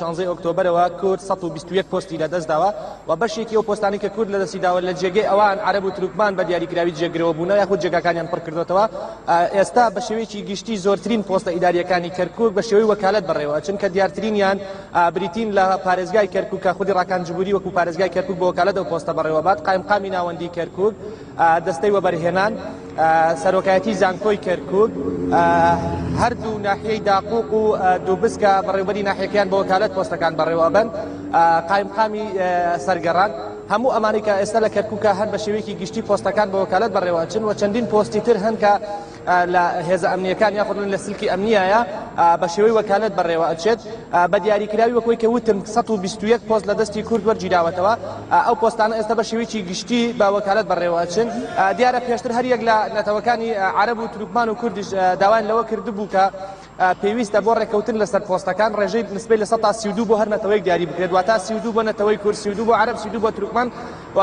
شانزەی ئۆکتۆبەرەوە کورد 121 پۆستی لەدەستداوە و بەشێکی ئەو پۆستانی کە کورد لەدەستی داوە لە جێگەی ئەوان عەرەب و تورکمان بە دیاریکراوی جێگرەوە بوونە یاخود جێگاکانیان پڕکردوێتەوە. ئێستا بە شێوەیەکی گشتی زۆرترین پۆستە ئیداریەکانی کەرکوک بە شێوەی وەکالەت بەڕێوە ئەچن کە دیارترینیان بریتین لە پارێزگای کەرکوک کە خودی ڕاکان جبوری وەکو پارێزگای کەرکوک بە وەکالەت ئەو پۆستە بەڕێوەبات، قایمقامی ناوەندی کەرکوک، دەستەی وەبەرهێنان، سەرۆکایەتی زانکۆی کەرکوک، هەردوو ناحیەی داقوق و دووبز کە بەڕێوبەری ناحیەکەیان بە وەکالەت پۆستەکان بەڕێوەبەن، قایمقامی سەرگەڕان. هەموو ئەمانەی کە ئێستا لە کەرکوکە هەن بە شێوەیەکی گشتی پۆستەکان بە وەکالەت بەڕێوە ئەچن و چەندین پۆستی تر هەن کە لە هێزە ئەمنیەکان یاخود لە سلکی ئەمنیایە بە شێوەی وەکالەت بەڕێوە ئەچێت. بە دیاریکراوی وەکوی کە وتم 121 پۆست لە دەستی کورد وەرگیراوەتەوە. ئەو پۆستانە ئێستا بە شێوەیەکی گشتی بە وەکالەت بەڕێوە ئەچن. دیارە پێشتر هەریەک لە نەتەوەکانی عەرەب و تورکمان و کوردیش داوایان لەوە کردبوو کە پێویستە بۆ ڕێککەوتن لەسەر پۆستەکان ڕێژەی نسبەی 32% بۆ هەر نەتەوەیەک دیاری بکرێت، واتە 32 بۆ نەتەوەی کورد، 32 بۆ عەرەب، 32 بۆ تورکمان و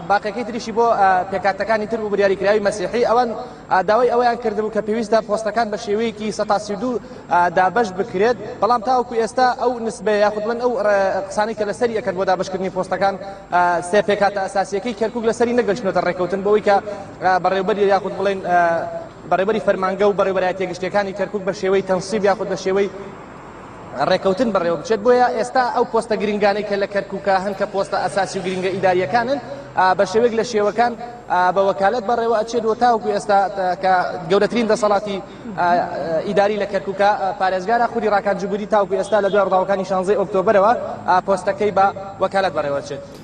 باقیەکەی تریشی بۆ پێکهاتەکانی تر و بریاریکراوی مەسیحی. ئەوان داوای ئەوەیان کردبوو کە پێویستە پۆستەکان بە شێوەیەکی 32% دابەش بکرێت، بەڵام تاوەکو ئێستا ئەو نسبەیە یاخود بڵێن ئەو قسانەی کە لەسەری ئەکەن بۆ دابەشکردنی پۆستەکان سێ پێکهاتە ئەساسیەکەی کەرکوک لەسەری نەگەشتنەتە ڕێککەوتن بۆ ئەوەی کە بەڕێوبەری یاخود بڵێن بەڕێوبەری فەرمانگە و بەڕێوبەرایەتیە گشتیەکانی کەرکوک بە شێوەی تەنسیب یاخود بە شێوەی ڕێکەوتن بەڕێوە بچێت. بۆیە ئێستا ئەو پۆستە گرنگانەی کە لە کەرکوکە هەن کە پۆستە ئەساسی و گرنگە ئیداریەکانن بە شێوەیەک لە شێوەکان بە وەکالەت بەڕێوە ئەچێت و تاوەکو ئێستا کە گەورەترین دەسەڵاتی ئیداری لە کەرکوکە پارێزگارە خودی ڕاکان جبوری تاوەکو ئێستا لە دوای ڕووداوەکانی 16 ئۆکتۆبەرەوە پۆستەکەی بە وەکالەت بەڕێوە ئەچێت.